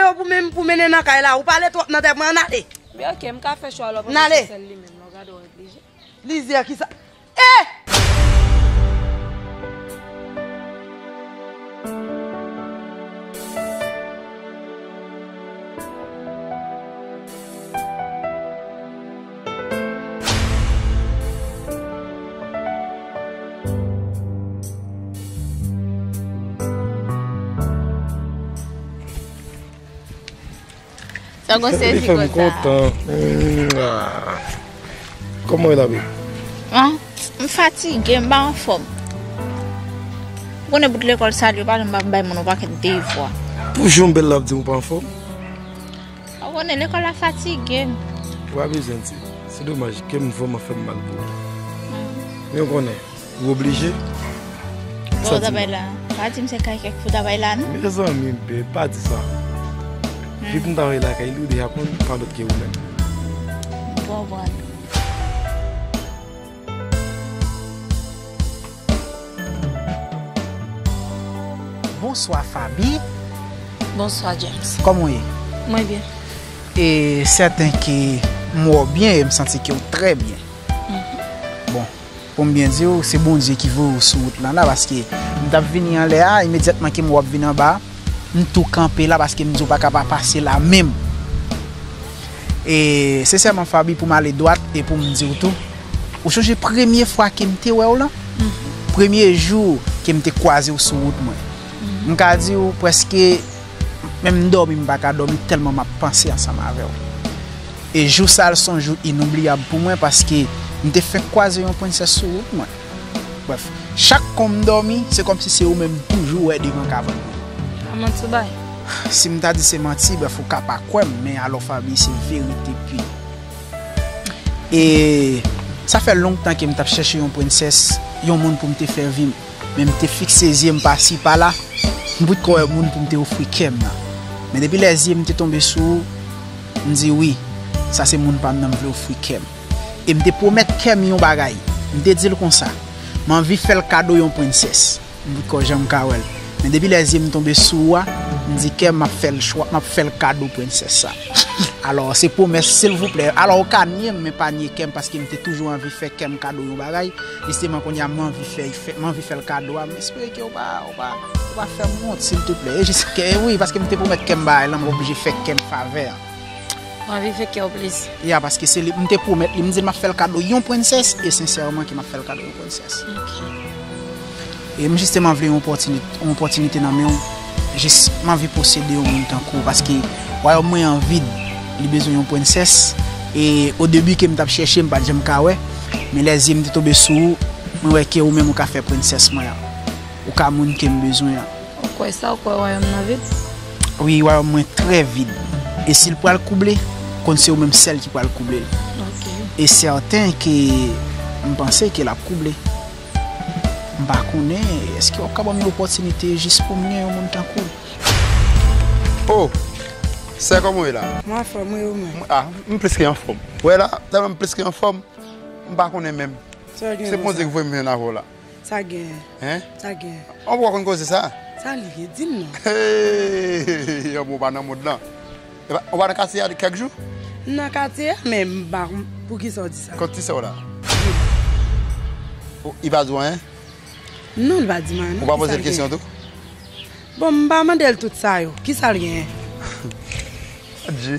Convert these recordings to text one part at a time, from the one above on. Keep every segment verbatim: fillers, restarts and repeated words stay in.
Pou men, pou mennen nan kay la, ou pale twòp nan tèt mwen, ann ale. Men ok, m ka fè chwa lè w panse se sèl li menm, lè w gade w replije. Plizyè kisa? Eh! Sa gon sezi konsa. Li fè m kontan. Mwa. Kòman w ye la, baby? Ah, m fatige, m pa anfòm. Ou konnen bout lekòl sa yo pa janm bay moun yon pakèt devwa. Toujou yon bèl la ap di m ou pa anfòm. Ou konnen lekòl la fatige m. Ou pa bezwen di. Se domaj, kè m vrèman fè m mal pou ou. Men ou konnen, ou oblije. Bon, ou ta bay la. Pa di m se kay kèk fou ta bay la, non? Mezanmi, babe, pa di sa. Pi pou m ta bay lakay li, ou deja konn pa lòt ke ou menm. M konprann. Bonswa, Faby. Bonswa, James. Kòman w ye? Mwen byen. E sèten ke m wè w byen e m santi ke w trè byen. Bon, pou m byen di w, se Bondye ki voye w sou wout lan la, paske m t ap vini anlè a, imedyatman ke m wè w ap vin anba, m tou kanpe la, paske m di w pa ka pa pase la menm. E sensèman, Faby, pou m ale dwat e pou m di w tou, ou chonje premye fwa ke m te wè w lan? Premye jou ke m te kwaze w sou wout mwen. M ka di w prèske menm dòmi m pa ka dòmi tèlman m ap panse ansanm avè w. E jou sa a, l se yon jou inoubliyab pou mwen, paske m te fenk kwaze yon prensès sou wout mwen. Brèf, chak kou m dòmi, se kòmsi se ou menm m toujou wè devan kabann mwen. Pa manti w bay. Si m ta di se manti, brèf, ou ka pa kwè m, men alò, Faby, se verite pi. E sa fè longtan ke m t ap chèche yon prensès, yon moun pou m te fè vi m. Men m te fikse zye m pa si pa la, m potko wè moun pou m te ofri kè m nan. Men depi lè zye m te tonbe sou ou, m di wi, sa se moun pa m nan m vle ofri kè m. E m te pwomèt kè m yon bagay. M te di l konsa, m anvi fè l kado yon prensès. M potko janm ka wè l. Men depi lè zye m tonbe sou ou a, m di kè m, m ap fè l chwa, m ap fè l kado prensès sa. Alò, se pwomès, silvouplè. Alò, ou ka nye m, men pa nye kè m, paske m te toujou anvi fè kè m kado yon bagay. Jisteman, kounye a, m anvi fè, fè, m anvi fè l kado a. M espere ke ou pa, ou pa, ou pa fè m wont, siltouplè. E jis kè, wi, paske m te pwomèt kè m bagay lan, m oblije fè kè m favè. M anvi fè kè w plezi. Ya, paske se li, m te pwomèt li, m di l m ap fè l kado yon prensès, e sensèman ke m ap fè l kado yon prensès. Ok. E m jisteman vle yon opòtini-, yon opòtinite nan men w. Jis, m anvi posede yon moun tankou w, paske wayòm mwen an vid, li bezwen yon prensès. E o debi ke m t ap chèche, m pa t janm ka wè. Men lè zye m te tonbe sou ou, mwen wè ke ou menm ou ka fè prensès mwen an. Ou ka moun ke m bezwen an. Ou kwè sa, ou kwè wayòm nan vid? Wi, wayòm mwen trè vid. E si l pral kouble, konn se ou menm sèl ki pral kouble l. Ok. E sèten ke m panse ke l ap kouble. M pa konnen, èske w ap ka ban m yon opòtinite jis pou m gen yon moun tankou w? Oh! Sè, kòman w ye la? Mwen anfòm, wi, ou menm? Ah, m plis ke anfòm. Wè la, tèlman m plis ke anfòm, m pa konnen menm. Sa w gen konsa? Se Bondye ki voye m jwenn avè w la. Sa gen. Hein? Sa gen. An, ou pa konn koze sa? Sa li ye? Di m non. Hey! Yon bon, ou pa nan mond lan. Epa, ou pa nan katye a kèk jou? M nan katye a, men m pa konn poukisa w di sa. Kot ti sè w la? Wi. Ou, li pa di w anyen? Non, li pa di m anyen, non. Ou pa poze l kesyon tou? Bon, m pa mande l tout sa yo. Kisa l genyen? Adje,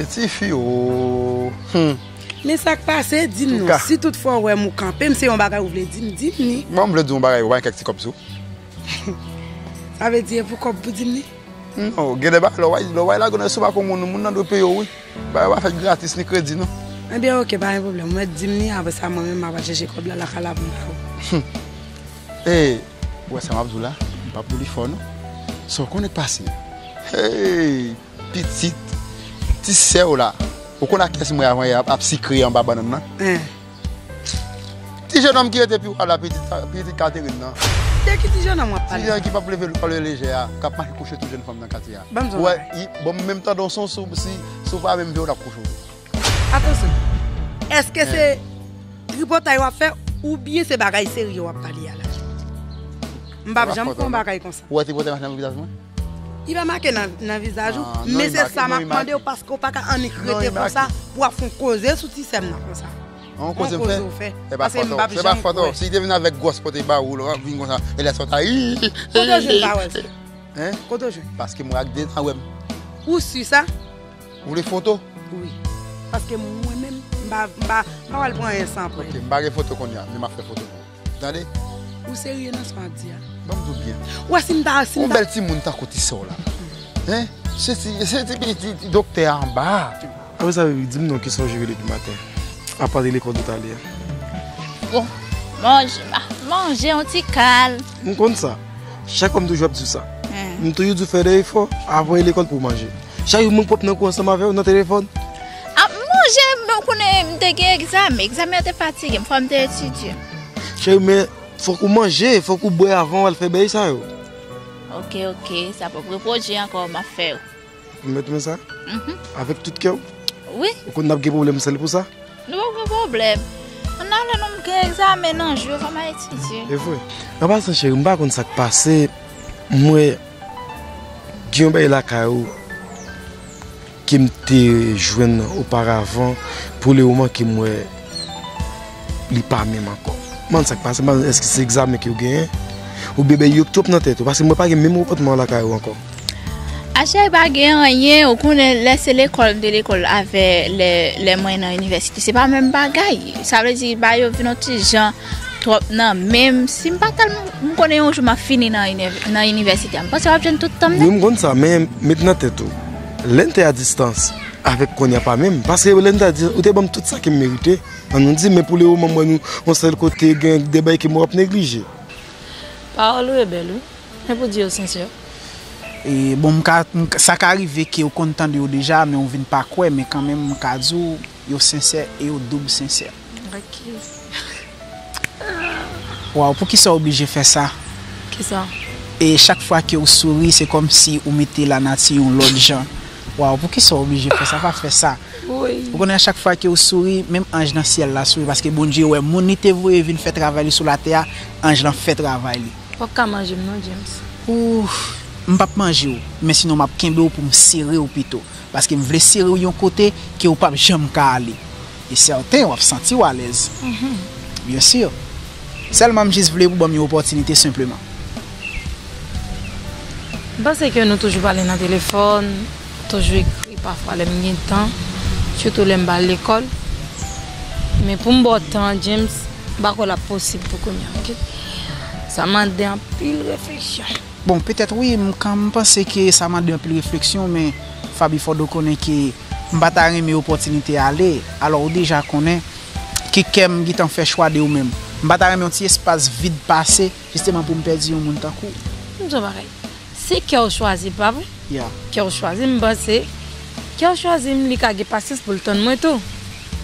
tifi o. Hmm. Men sa k pase, di m non. Si toutfwa w wè m ou kanpe m, se yon bagay ou vle di m, di m ni. Bon, m vle di w yon bagay, ou pa gen kèk ti kòb sou ou? Sa vle di e pou kòb pou di m ni? Non, gen de bagay, lè w ay, lè w ay lago nan sou pa kon moun, moun nan dwe peye w, wi. Bagay pa fèt gratis, ni kredi, non. Ebyen, oke, pa gen pwoblèm. Ou mèt di m ni, apre sa, mwen menm, m ap al chèche kòb la lakay la pou m ba ou. Hmm. E, ou wè sa m ap di w la? M p ap di w li fò, non. Sa w konnen k pase? Hey! Pitit, ti sè w la. Ou konn ak kiyès m wè avan yè ap, ap sikre anba bannann nan? Hein. Ti jenòm ki rete pi wo a la, pitit, pitit Catherine nan. De ki ti jenòm w ap pale? Ti jenòm ki p ap leve l, pa leve lejè a, k ap mache kouche tout jèn fanm nan katye a. Ban m di w yon bagay. Ou wè, bon, m menm tande yon son, si, si w pa menm veye w, l ap kouche w. Atansyon. Èske se tripotay w ap fè, oubyen se bagay serye w ap pale a la? M p ap janm fè yon bagay konsa. Ou wè tripotay mache nan vizaj mwen? Li pa make nan, nan vizaj ou, men se sa m ap mande w, paske w pa ka annik rete konsa pou w ap fè yon koze sou ti sè m nan konsa. Yon koze m fè? Yon koze w fè. Paske m p ap janm kwè. Se pa fòt ou. Si li te vin avèk gwòs pote ba ou, l ap vin konsa, e lè sa w ta, ii. Kote w jwenn pawòl sa? Hein? Kote w jwenn? Paske m wè ak de zye m. Ou si sa? Ou vle foto? Wi. Paske mwen menm, m pa, m pa, m pa pral pran anyen san prèv. Ok, m pa gen foto kounye a, men m ap fè foto pou ou. Tande? Ou serye nan sa w ap di a? Ban m di w byen. Ou wè si m ta, si m ta. Yon bèl timoun tankou ti sè w la. Hein? Se ti, se ti, ti, ti doktè anba. Apre sa, baby, di m non, kisa w jere depi maten? Apa te lekòl tout talè a? Bon, manje, ma-, manje yon ti kal. M konn sa. Chak fwa m toujou ap di w sa. Hmm. M toujou di w fè de efò, avan w al lekòl pou w manje. Chak jou mwen pwòp nan kou ansanm avè w nan telefòn. Ap manje, men w konnen m te gen egzamen. Egzamen an te fatige m, fò m te etidye. Cheri, men fòk ou manje, fòk ou bwè avan w al fè bagay sa yo. Ok, ok, sa p ap repwoche ankò, m ap fè yo. Ou mèt men sa? Mhm. Avèk tout kè w? Wi. Ou konn n ap gen pwoblèm sèl pou sa? Nou pa gen pwoblèm. Ann ale non, m gen egzamen nan jou, fò m al etidye. E vre. An pasan, cheri, m pa konn sa k pase. Mwen gen yon bagay lakay ou ke m te jwenn oparavan, pou le moman ke m wè li pa menm ankò. M pa konn sa k pase, m pa konn èske se egzamen ke w genyen, oubyen bagay yo k twòp nan tèt ou, paske m wè pa gen menm konpòtman lakay ou ankò. Achèy pa gen anyen, ou konnen lè se lekòl, m te lekòl avè lè, lè mwen nan inivèsite, se pa menm bagay. Sa vle di, bagay yo vin yon ti jan twòp nan men m. Si m pa t al, m, m konnen yon jou m ap fini nan inivè-, nan inivèsite a. M panse w ap jwenn tout tan m nèt. Wi, m konn sa, men met nan tèt ou. Lè n te a distans, avèk kounye a pa menm. Paske lè n te a distans, ou te ban m tout sa ke m merite. An nou di, men pou le moman, m wè nou yon sèl kote, gen de bagay ke m wè w ap neglije. Pawòl ou yo bèl, wi. Men pou di yo sensè. E, bon, m ka, m ka, sa ka rive ke w konn tande yo deja, men w vin pa kwè, men kanmenm, m ka di w, yo sensè e yo doub sensè. Ok. Waw, poukisa w oblije fè sa? Kisa? E chak fwa ke w souri, se kòmsi ou mete lanati yon lòt jan. Waw, poukisa w oblije fè sa? Pa fè sa. Wi. Ou konnen, a chak fwa ke w souri, menm anj nan syèl la souri, paske Bondye wè moun li te voye vin fè travay li sou latè a, anj lan fè travay li. W ap ka manje m non, James. Ouf, m p ap manje w, men sinon m ap kenbe w pou m sere w pito. Paske m vle sere w yon kote ke w p ap janm ka ale. E sèten, w ap santi w alèz. Mhm. Byen si. Sèlman m jis vle pou ban m yon opòtinite senpleman. M panse ke nou toujou pale nan telefòn, toujou ekri pafwa lè m gen tan, sitou lè m pa al lekòl. Men pou m ba w tan, James, m pa kwè l ap posib pou kounye a, ok? Sa mande anpil refleksyon. Bon, petèt wi, m, kan m panse ke sa mande anpil refleksyon, men Faby, fò w konnen ke m pa ta renmen opòtinite ale, alò ou deja konnen ki kè m gentan fè chwa de ou menm. M pa ta renmen yon ti espas vid pase, jisteman pou m pèdi yon moun tankou w. M di w bagay. Se kè w chwazi, pa vre? Ya. Kè w chwazi, m panse, kè w chwazi m, li ka gen pasyans pou l tann mwen tou.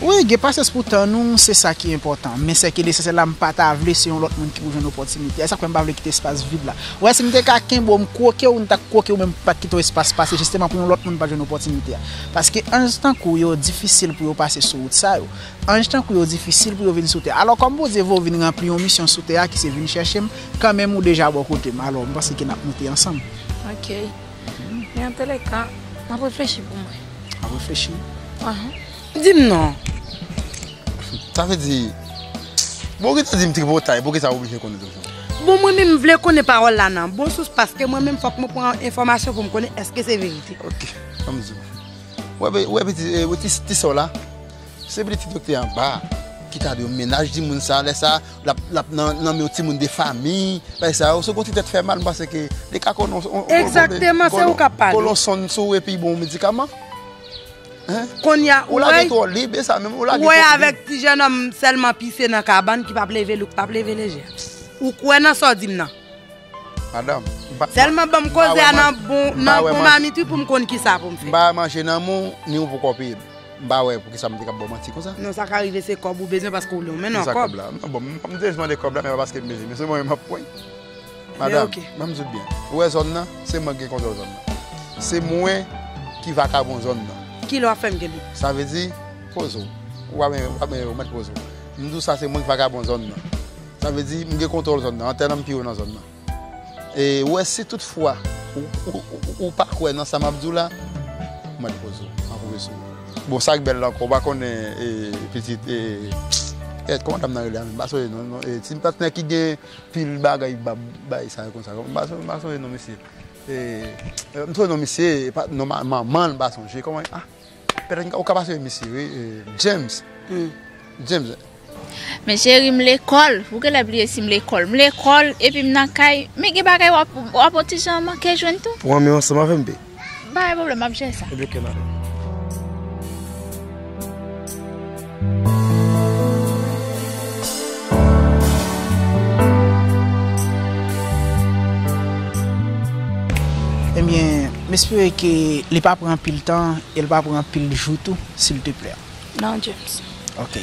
Wi, gen pasyans pou tann ou, se sa ki enpòtan. Men sèke lesansyèl la, m pa ta vle se yon lòt moun ki pou jwenn opòtinite a. E sa k fè m pa vle kite espas vid la. Ou wè, si m te ka kenbe w, m kwoke w, m t ap kwoke w, men m pa t kite yon espas pase, jisteman pou yon lòt moun pa jwenn opòtinite a. Paske anj tankou w yo difisil pou yo pase sou wout sa yo. Anj tankou w yo difisil pou yo vin sou tè a. Alò, kòm Bondye voye w vin ranpli yon misyon sou tè a, ki se vin chèche m, kanmenm ou deja bò kote m. Alò, m panse ke n ap moute ansanm. Ok. Men antouleka, m ap reflechi pou mwen. Ap reflechi? Ahan. Di m non. Sa vle di, bon, ou gentan di m tripotay, poukisa w oblije konnen toujou? Bon, mwen menm, m vle konnen pawòl la nan bon sans, paske mwen menm, fòk mwen pran enfòmasyon pou m konnen èske se verite. Ok, ban m di w. Ou wè, ou wè piti, eh, ti, ti sè w la? Se pitit ti doktè anba ki ta dwe mennaj timoun sa, lè sa, l ap, l ap nan, nan men yon timoun de fanmi, bagay sa yo. Se yon ti tèt fè mal, m panse ke li ka konnen yon, yon, yon, egzakteman, se ou k ap pale. Kolon sonn sou ou epi bon medikaman. Hein? Kounye a, ou lage twò lib, e sa menm, ou lage twò lib. Ou wè avèk ti jennonm sèlman pise nan kabann ki p ap leve, li p ap leve leje. Ou kwè nan sa w di m nan? Madanm, m pa, sèlman ban m koze a nan bon, nan bon mamit wi pou m konn kisa pou m fè. M pa wè manje nan men w, ni w poko peye m. M pa wè poukisa m te ka ba w manti konsa. Non, sa ka rive se kòb ou bezwen paske w vle yon men nan kòb. Kisa kòb la? Non, bon, m, m te jis mande kòb la, men pa paske m bezwen, men se mwen menm m ap pran. Madanm, ban m di w byen. Ou wè zòn nan? Se mwen ki gen kontwòl zòn nan. Se mwen ki vakabon zòn nan. Kilè w ap fè m kenbe? Sa vle di, poze w. Ou pa men, ou pa men, ou mèt poze w. M di w sa, se mwen ki vakabon zòn nan. Sa vle di, m gen kontwòl zòn nan. Antèn an m pi wo nan zòn nan. E ou wè, si tout fwa Ou, ou, ou, ou pa kwè nan sa m ap di w la? Mwen poze w, mwen poze w. Bon, sa k bèl la ankò, ou pa konnen, e, pitit, e, e, kòman dam nan rele a menm? M pa sonje non, non, e, ti patnè ki gen pil bagay, ba, bay sa yo konsa. M pa sonje, m pa sonje non, mesye. E, e, m sonje non, mesye, e pa, non, ma-, manman l, m pa sonje. Kòman, ah, petèt ou ka pa sonje mesye, wi, e, James. James. Men cheri, m lekòl. Ou genlè bliye si m lekòl. M lekòl, epi m nan kay. Men gen bagay w ap, w ap yon ti jan manke jwenn tou. Pou anmè ansanm avè m, be. Pa gen pwoblèm, m ap jere sa. Ebyen, oke, n ale. Ebyen, m espere ke li pa pran anpil tan e li pa pran anpil jou tou, silteplè. Non, James. Ok.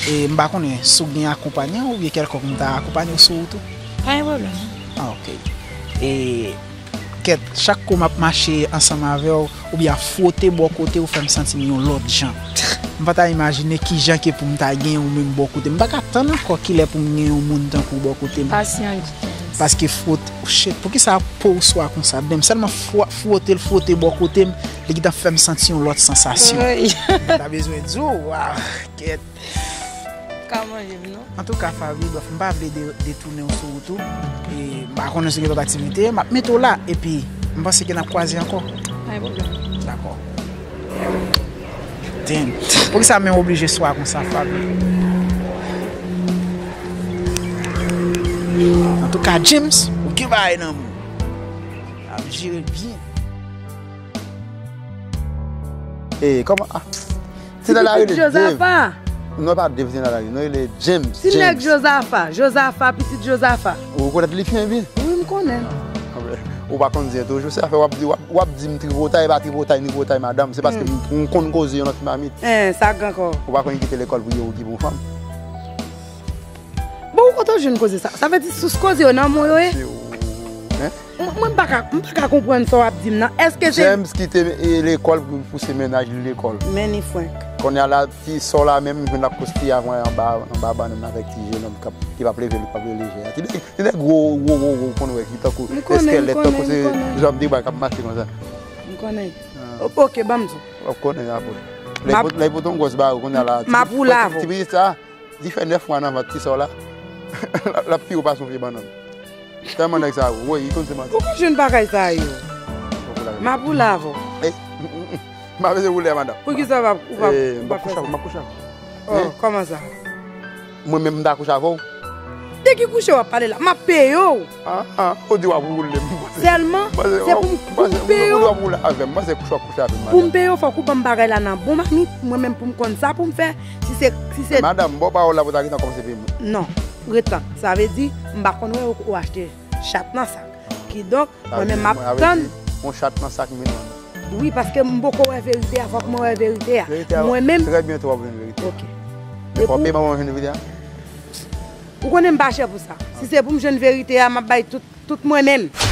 E m pa konnen si w gen akonpanyan oubyen kèlkonk m ta akonpanye w sou wout ou. Pa gen pwoblèm. Ah, ok. E kèt, chak kou m ap mache ansanm avè w, oubyen ap fwote bò kote w, fè m santi m yon lòt jan. M pa ta imajine kijan ke pou m ta gen ou menm bò kote m. M pa ka tann ankò kilè pou m gen yon moun tankou w bò kote m. Pasyan, James. Paske fwot-, shit, poukisa po w swa konsa? Menm sèlman fwa-, fwote l, fwote bò kote m, li gentan fè m santi yon lòt sansasyon. Wi. M ta bezwen di w, waw, kèt. Ka manje m, non? Antouka, Faby, brèf, m pa vle de-, detounen w sou wout ou. E m pa konnen si w gen lòt aktivite, m ap mete w la, epi m panse ke n ap kwaze ankò. Pa gen pwoblèm. Dakò. Damn. Poukisa men w oblije swa konsa, Faby? Antouka, James, ou gen bagay nan men w. Ap jere l byen. E, kòman? Ah. Ti nèg la rele Dave. Jozafa. Non, pa Dave, ti nèg la rele, non, rele James. Ti nèg Jozafa, Jozafa, pitit Jozafa. Ou rekonèt li byen, byen? Wi, m konnen. Ah, ou pa konn zen toujou, se afè w ap di, w ap, w ap di m tripotay, e pa tripotay, ni tripotay, madanm. Se paske m, m konn koze yon lòt ti mamit. Eh, sa gen ankò. Ou pa konn kite lekòl pou yo okipe yon fanm. Bon, ou kote w jwenn koze sa? Sa vle di sous koze yo nan men w yo ye? Mwen, mwen pa ka, m pa ka konprann sa w ap di m nan. Èske se James kite, e, lekòl pou l pouse mennaj li lekòl. Men ni frenk. Kounye a la, ti sè w la menm, m jwenn l ap koste avè anba, anba bannann avèk ti jenòm k ap, ki p ap leve, li p ap leve lejè a. Ti nèg, ti nèg gwo, gwo, gwo, gwo, konn wè, ki tankou eskelèt, tankou se janm de bwa k ap mache konsa. M konnen. Ah. O-, ok, ban m di w. W ap konnen apre. Lè pou, lè pou ton gwòs ba ou kounye a la. M ap woule avè w. Ti pitit sa, li fè nèf mwa nan vant ti sè w la. L ap, l ap pi wo pase yon pye bannann. Tèlman nèg sa, woy, li konn se manti. Ou konn jwenn bagay sa yo? M ap woule avè w. Eh, m pa bezwen woule a, madanm. Poukisa w pa, ou pa, eh, ou pa fè sa? M ap kouche avè w, m ap kouche avè w. Oh, kòman sa? Mwen menm, m ta kouche avè w. De ki kouche w ap pale la? M ap peye w. Ah, ah, ou di w ap woule m. Sèlman, se pou m, pou m peye w. Ou di w ap woule avè m. Mwen se kouche w ap kouche avè m, madanm. Pou m peye w, fòk ou ban m bagay la nan bon mamit, mwen menm pou m konn sa pou m fè. Si se, si se... Madanm, bon pawòl la pou ta gentan kòmanse peye m. Non, ret la. Sa vle di, m pa konn wè ou, ou achte chat nan sak. Kidonk, mwen menm m ap tann. Yon chat nan sak milyon. Wi, paske m poko wè verite a, fòk mwen wè verite a. Verite a, mwen menm. Trè byento w ap jwenn verite a. Ok. Men fò w peye ban mwen jwenn verite a. Ou konnen m pa chè pou sa. Si se pou m jwenn verite a, m ap bay tout, tout mwen menm.